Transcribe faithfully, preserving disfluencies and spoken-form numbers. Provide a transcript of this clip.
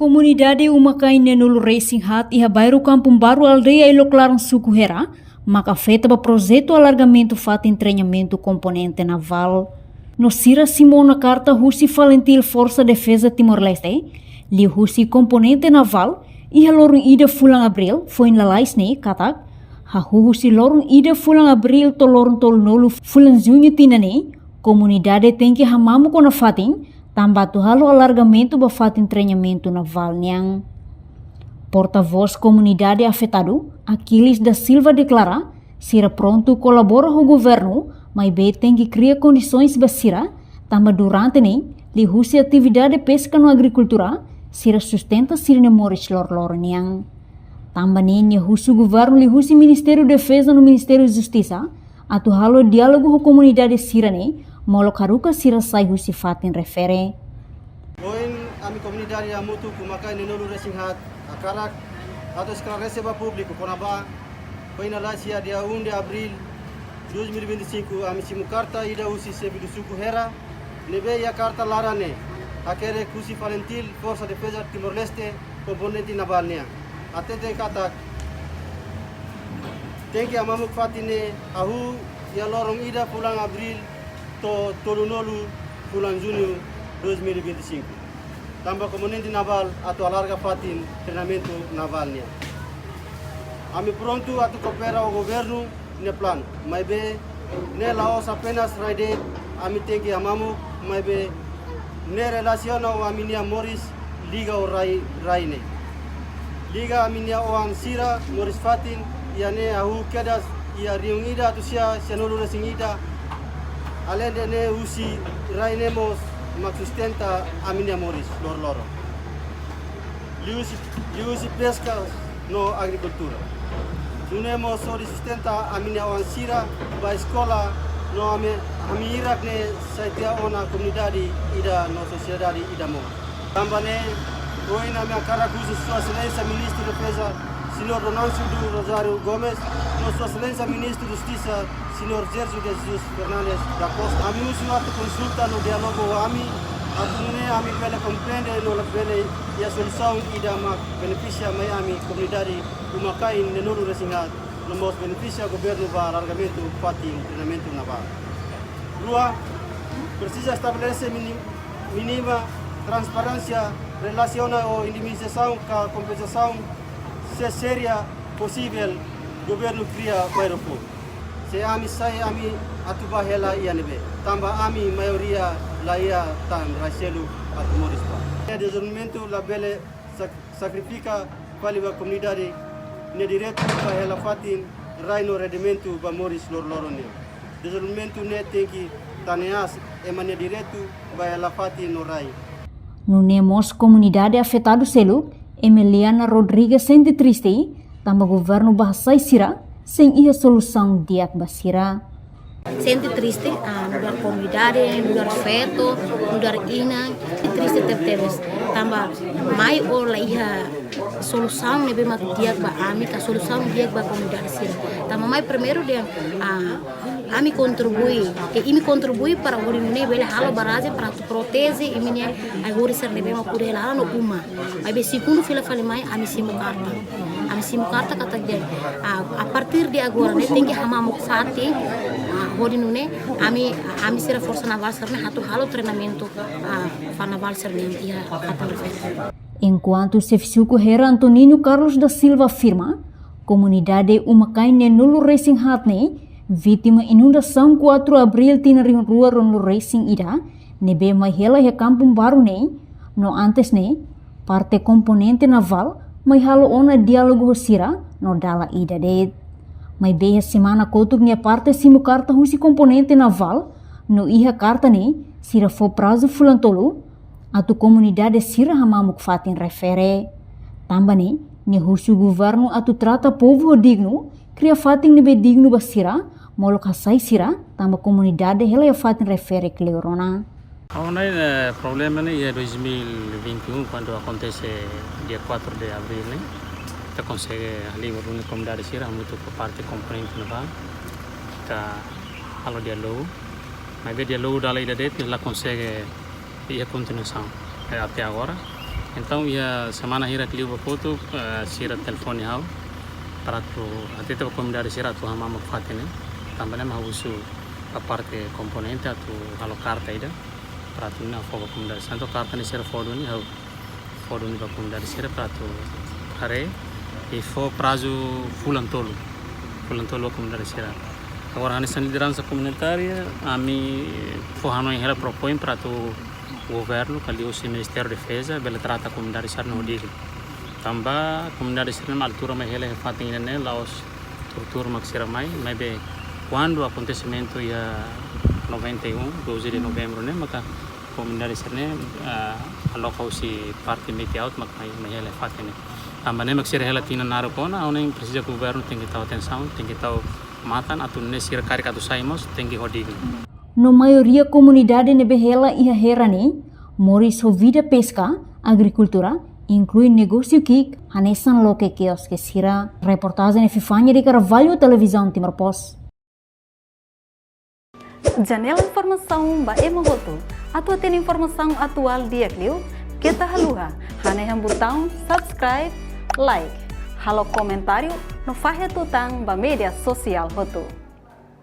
Komunidade uma-kain neenulu-resin-haat iha bairru Kampung Baru, aldeia Ilok Laran, suku Hera, maka afeta ba projetu alargamentu fatin treinamentu komponente navál. No sira simu ona karta husi FALINTIL, Forsa Defeza Timor-Leste, liuhusi komponente navál, iha loron ida fulan Abríl foin lalais ne'e katak, hahú husi loron ida fulan Abríl to'o loron tolunulu fulan Juñu tinan ne'e, komunidade tenke hamamuk ona fatin, tanba atu halo alargamentu ba fatin treinamentu navál nian. Portavós komunidade afetadu, Aquiles da Silva, deklara, sira prontu kolabora ho governu, maibé tenke kria kondisoens ba sira, tanba durante ne'e, liuhusi atividade peska no agrikultura, sira sustenta sira-nia moris loroloron nian. Tanba ne'e nia husu governu liuhusi Ministériu Defeza no Ministériu Justisa, atu halo diálogu ho komunidade sira-ne'e, molok haruka sira sai husi fatin refere. Ohin ami komunidade hamutuk uma-kain neenulu-resin-haat hakarak atu esklarese ba públiku kona-ba, foin lalais iha dia um de abril dois mil e vinte e cinco, ami simu karta ida husi xefe do suku Hera, ne'ebé iha karta laran ne'e, hakerek husi FALINTIL, Forsa Defeza Timor-Leste, komponente navál nian. Hateten katak, tenke hamamuk fatin ne'e hahú iha loron ida fulan Abríl to'o tolunulu fulan Juñu dois mil e vinte e cinco. Tanba komponente navál atu alarga fatin treinamentu navál nian. Ami prontu atu koopera ho governu nia planu, maibé ne'e la'ós apenas rai de'it ami tenke hamamuk, maibé ne'e relasiona ho ami-nia moris liga ho rai, rai ne'e. Liga ami-nia oan sira moris fatin, iha ne'e hahú kedas iha rihun ida atus sia sianulu-resin-ida, aleinde ne'e husi rai ne'e mós mak sustenta ami-nia moris loroloron. Liuhusi, liuhusi peska no agrikultura. Nune'e mós hodi sustenta ami-nia oan sira ba eskola no ami, ami hirak ne'e sai tiha ona komunidade ida no sosiedade ida mós. Tanba ne'e, ohin ami hakarak husu Sua Exelénsia Ministru Defeza, Señór Ronaldo do Rosário Gomes, no Sua Exelénsia Ministru Justisa, Señór Sérgio de Jesus Fernandes da Costa. Ami husu atu konsulta no diálogu ho ami, atu nune'e ami bele komprende no labele iha solusaun ida mak benefisia mai ami komunidade uma-kain neenulu-resin-haat, no mós benefisia governu ba alargamentu fatin treinamentu navál. Rua, presiza estabelese mini-, mínima transparénsia relasiona ho indemnizasaun ka kompensasaun, se seria posivel governu kria bairru foun. Se ami sai, ami atu bá hela iha ne'ebé. Tanba ami maioria laiha tan rai seluk atu moris ba. Dezenvolvimentu labele sak-, sakrifika fali ba komunidade nia direitu ba hela fatin rai no rendimentu ba moris loroloron nian. Dezenvolvimentu ne'e tenke taneas ema nia direitu ba hela fatin no rai. Nune'e mós komunidade afetadu seluk, Emiliana Rodrigues, sente triste tanba governu bá hasai sira sein iha solusaun di'ak ba sira. Sente triste, ah, nu'udar komunidade, nu'udar feto, nu'udar inan, triste tebetebes. Tanba mai ó la iha solusaun ne'ebé mak di'ak ba ami, ka solusaun di'ak ba komunidade sira. Tanba mai primeiru dehan, ah, ami kontribui, ke imi kontribui para hodi nune'e bele halo barajen para atu proteje imi-nia ai-horis sira ne'ebé mak kuda hela no uma. Maibé segundu fila fali mai ami simu karta. Ami simu karta katak dehan, ah, a partir de agora ne'e tenke hamamuk fatin, ah, hodi nune'e ami, ami sira Forsa Navál sira-ne'e atu halo treinamentu, ah, FANAVAL sira-ne'e iha fatin refere. Enkuantu xefe suku Hera, Antonino Carlos da Silva, afirma, komunidade uma-kain neenulu-resin-haat ne'e vítima inundasaun quatro Abril tinan rihun rua ruanulu-resin-ida, ne'ebé mai hela iha Kampung Baru ne'e, no antes ne'e, parte komponente navál mai halo ona diálogu ho sira no dala ida de'it. Maibé iha semana kotuk nia parte simu karta husi komponente navál, no iha karta ne'e sira fó prazu fulan tolu atu komunidade sira hamamuk fatin refere. Tanba ne'e, nia husu governu atu trata povu ho dignu, kria fatin ne'ebé dignu ba sira, molok hasai sira, tanba komunidade hela iha fatin refere kleur ona. Agora, eh, problema ne'e iha dois mil e vinte e um, kuandu akontese dia quatro de abril ne'e, ita konsege halibur duni komunidade sira hamutuk ho parte komponente navál, ita halo diálogu. Maibé diálogu dala ida de'it la konsege iha kontinuasaun, eh, até agora. Entaun, iha semana hirak liu ba kotuk, eh, sira telefone ha'u para atu hatete ba komunidade sira atu hamamuk fatin ne'e. Tanba ne'e mak ha'u husu ba parte komponente atu halo karta ida para atu nune'e fó ba komunidade. Entaun karta ne'e sira fó duni, ha'u fó duni ba komunidade sira para atu haree i fó prazu fulan tolu. Fulan tolu ba komunidade sira. Agora, hanesan lideransa komunitária, ami fó hanoin hela, propoin para atu governu, ka liuhusi Ministériu Defeza, bele trata komunidade sira-ne'e ho dignu. Tanba komunidade sira-ne'e mak altura mai hela iha fatin ida-ne'e, la'ós tuur-tuur mak sira mai, maibé kuandu akontesimentu iha noventa e um, doze de novembro ne'e, maka komunidade sira-ne'e, ah, aloka husi parte Meti-Aut mak mai, mai hela iha fatin ne'e. Tanba ne'e mak sira hela tinan naruk ona, ha'u hanoin presiza governu tenke tau atensaun, tenke tau matan, atu nune'e sira karik atu sai mós tenke ho dignu. No maioria komunidade ne'ebé hela iha Hera ne'e, moris ho vida peska, agrikultura, inklui negósiu ki'ik, hanesan loke kioske sira. Reportajen Epifania de Carvalho, Televizaun Timor Post. Janela informasaun ba ema hotu. Atu hatene informasaun atuál di'ak liu, keta haluha hanehan butaun subscribe, like, halo komentáriu no fahe tutan ba média sosiál hotu.